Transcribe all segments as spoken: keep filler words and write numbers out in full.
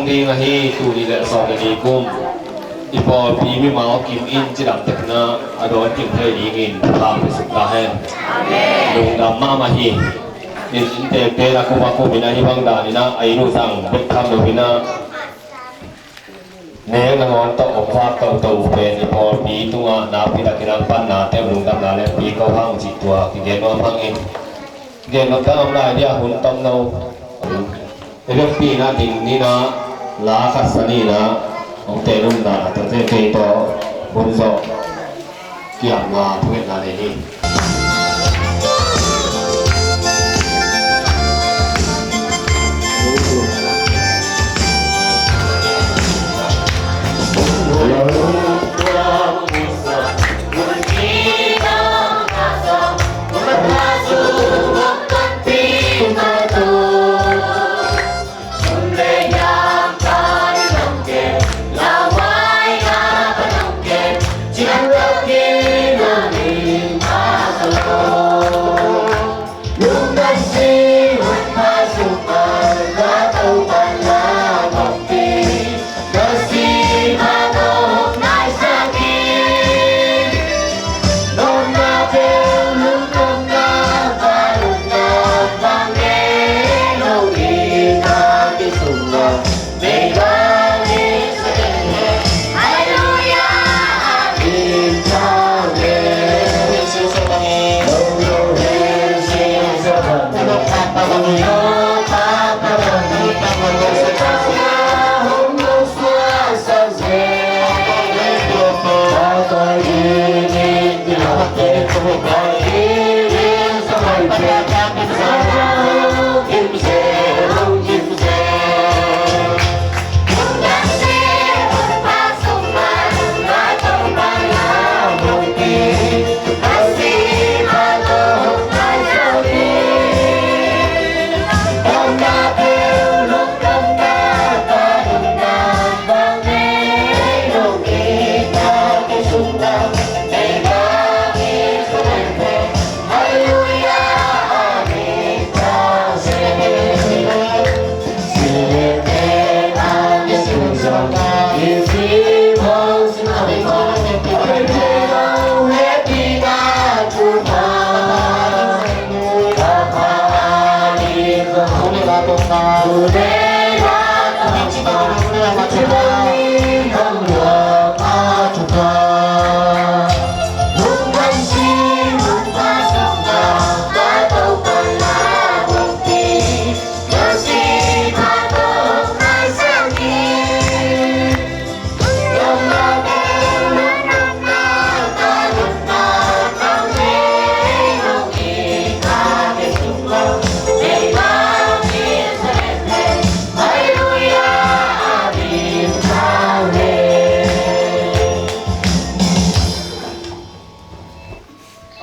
Ding ahi, tul nih le sawm le nih kum i pawlpi mimal kim in cidam takin a dawn kim thei dingin thupha pia suk ta hen. Lungdam mahmah hi. In inntekte na kum a kum in a hi bang dan in a, a inn uh zang bek tham lo in a, neng nangawn tawh om vak toto pen i pawlpi tungah nakpi takin a panna te, lungdamna le pi ko hang cih tua kigen nuam hang in. Gen nuam ta om lai dia, hun tom lo. I vekpi in a ding ni in a, la khat sa ni in a, hong tel un la, a tate kei tawh hun zawh kiamna thungetna nei ni.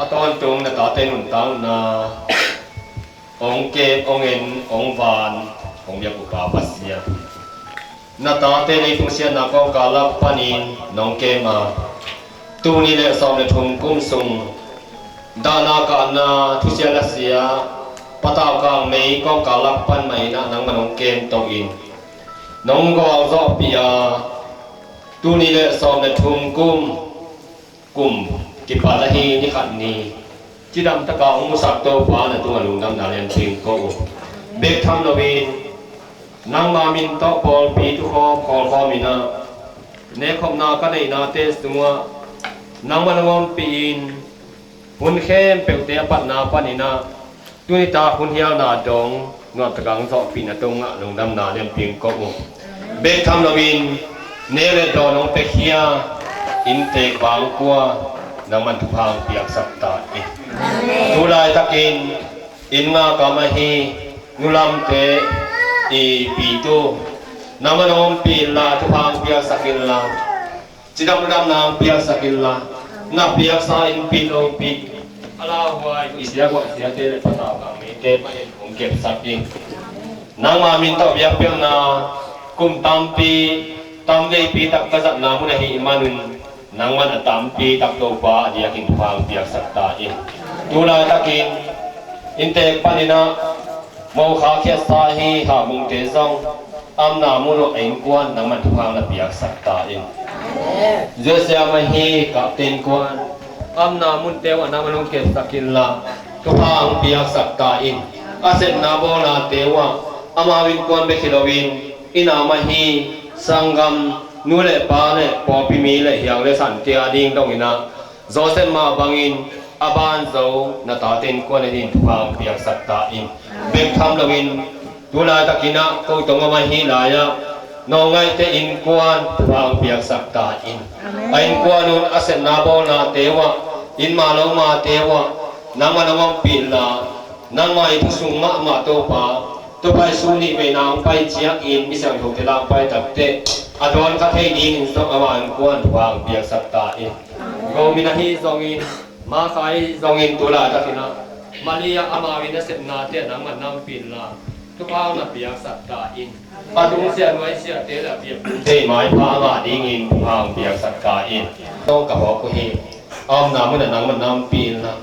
A tawntung na tate nuntakna hong kem, hong en, hong van, hong biak uh Pa Pasian, na tate leitung siatna kawngkal lak panin nong kem a, tul nih le sawm le thum kum sung dahna kahna thusia lasia, patau kang mei kawngkal lak pan mah in a nangmah nong kem to in nong gualzawhpih a, tul nih le sawm le thum kum kum kipat ahi ni khat ni cidam taka hong musak Topa na tungah lungdamna lianpi ko uh. Bek tham loin nangma min tawh pawlpi tukhawm khawlkhawm in a, nekkhopna ka neihnate sungah nangmah nong ompih in, hun khempeuhte a patna panin a, tuni tak hun hialna dong nuamtak hong zawhpihna tungah lungdamna lianpi ko uh. Bek tham loin ne le dawn hong piakhia inntek bangkua nangman thupha hong piaksak ta in. Tu laitakin inn ngakam ahi nulamte i pitu nangman hong ompih inla, thupha hong piaksak inla, cidam damna hong piaksak inla, na piaksa innpi lopi, a lauhuai i siaguah siate le patau kang mite mah in hong kepsak in. Nangma min tawh biakpiakna kum tampi, tamveipi tak ka zatna mun ahih manun nangman a tampi tak Topa a diakin thupha hong piaksak ta in. Tu laitakin inntek panin a mawkha khiatsa hi Hahmungte zong Amna mun uh a innkuan nangman thupha na piaksak ta in. Josiah mah hi kapte innkuan. Amna munte uh a nangman hong kepsak inla thupha hong piaksak ta in. A sepna bawlnate uh ah amau innkuan bek hi loin, inn a mah hi sanggam, nu le pa le pawlpi mi le hiang le sante a ding dongin ah Joseph mah bangin a banzo na tate innkuan a ding thupha hong piaksak ta in. Bek tham loin tu laitakin ah ko tong a mah hi lai-ah nawlngaihte innkuan thupha hong piaksak ta in. A innkuan un a sepna bawlnate uh ah, inn mah lo mahte uh ah nangman hong ompih inla, nangmah i thu sung mahmah Topa, Topa Jesu nih veina hong pai ciangin misiangthote la hong pai takteh a dawn kha thei dingin zong amah innkuan thupha hong piaksak ta in. Gomin ahi zongin, Martha ahi zongin tu laitakin ah Maria amau in a sepnate ah nangman na ompih inla thupha hong na piaksak ta in. A tungsiah nuaisiahte le a biakbukte i maipha a ngah dingin thupha hong piaksak ta in. Tawng ka phawk uh hi. A omna mun ah nangman na ompih inla,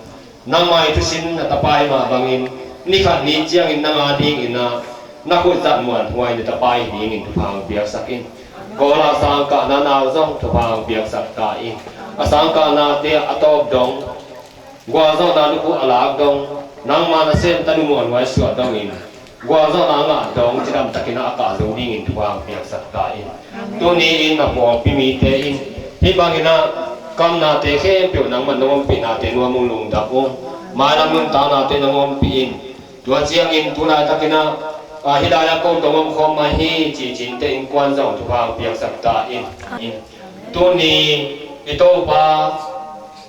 nangmah i thusin na tapa i mah bangin ni khat ni ciangin nang a dingin ah na khut zat muanhuai na tapa i dingin thupha hong piaksak in. Kawl ah sangkahna nau zong thupha hong piaksak ta in. A sangkahnate a tawp dong, gualzawhna lukhu a lak dong, nangma nasem tanu muanhuai suah dongin gualzawhna a ngah dong cidamtakin ah a kah zo dingin thupha hong piaksak ta in. Tuni in na pawlpi mite in hih bangin ah kamnate khempeuh nangman na ompihnate nuam ung, lungdam ung. Mailam nuntaknate na ompih in. Tua ciangin tu laitakin ah, ah, hih lai-ah ko tong omkhawm mah hi cihcinte innkuan zong thupha hong piaksak ta in. Tuni i Topa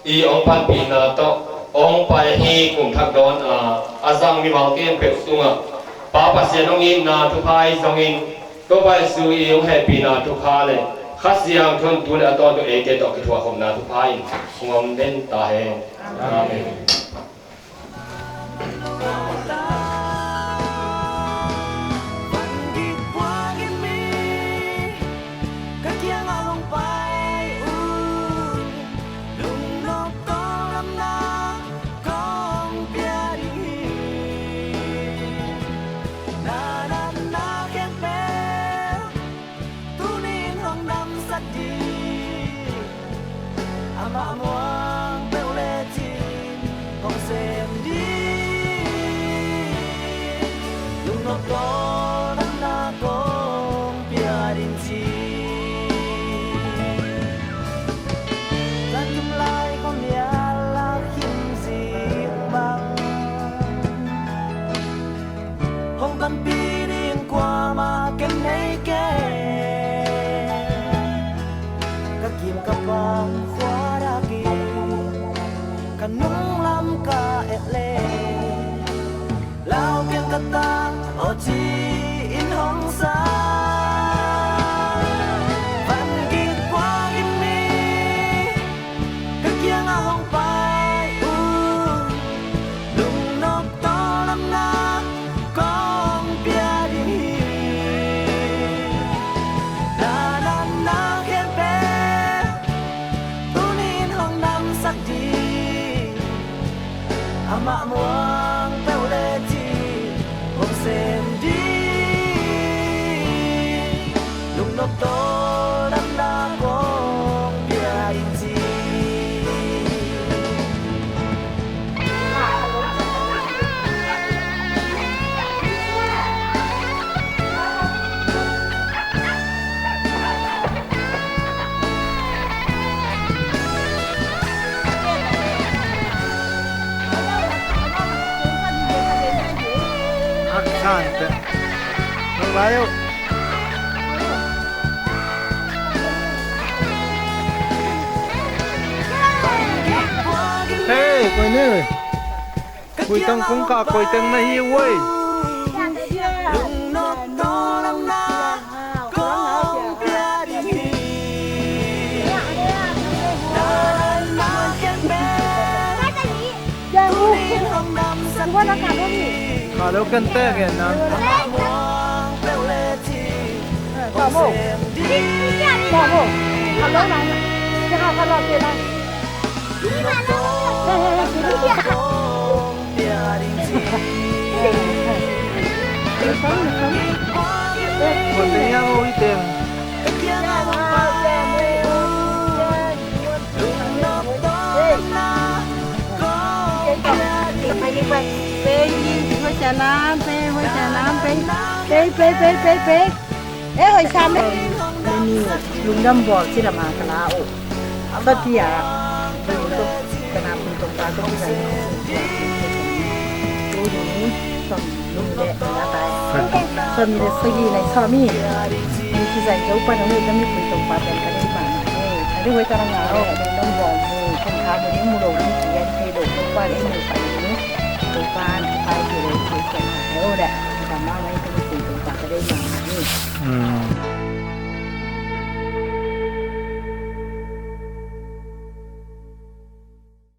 i hong panpihna tawh hong pai ahi kum thak dawn a, a zang mimal khempeuh tungah Pa Pasian hong itna thupha ahi zongin, Topa Jesu i hong hehpihna thupha le Kha Siangtho in tu le a tawntung eite tawh kithuahkhopna thupha in hong om den ta hen. Amen. Van kik puak in mi ka kiangah hong pai un, lungnop tawldamna kong pia ding hi. Na natna khempeuh tuni in hong damsak ding, amah muang peuh lecin hong sem ding, lungnop tawldamna kong pia ding ci. Ka tum lai kong nial lak him zik bang, hong panpih ding kuamah ken nei kei. Ka kim ka pam khua dak in, ka nunglam ka et le, lau keng ka tang aw ci-in hong sa. Van kik puak in mi ka kiangah hong pai un, lungnop tawldamna kong pia ding hi. Na natna khempeuh tuni in hong damsak ding, amah muang peuh lecin hong sem ding, lungnop tawldamna kong pia ding ci. Aksante. Nang lai uh. Hey, koi ne? Koi teng kong kah, koi teng na hi uai. Kah lo kente gen na. Kah mo. Kah mo. Kah lo na. Kah lo kente na. Ei, hoih sam e. Lungdam bawl ci lam a ka la uh. Satia. Ka na pui tong pa ko pi zai. Sawm nih le sagih nai sawm nih. Ni kizai zo pan a hei ka mipui tong pa pen ka dei mahmah hi. A dei hoih ka na ngah aw, a dei dong bawm hi. Khen kha dong mu lo ding ci a thei lo, Topa in ei mu pai ding. Topa in kipai ci lo ci khen kha hei aw leh. Ka mahmah hi, ka mipui tong pa ka dei mahmah hi.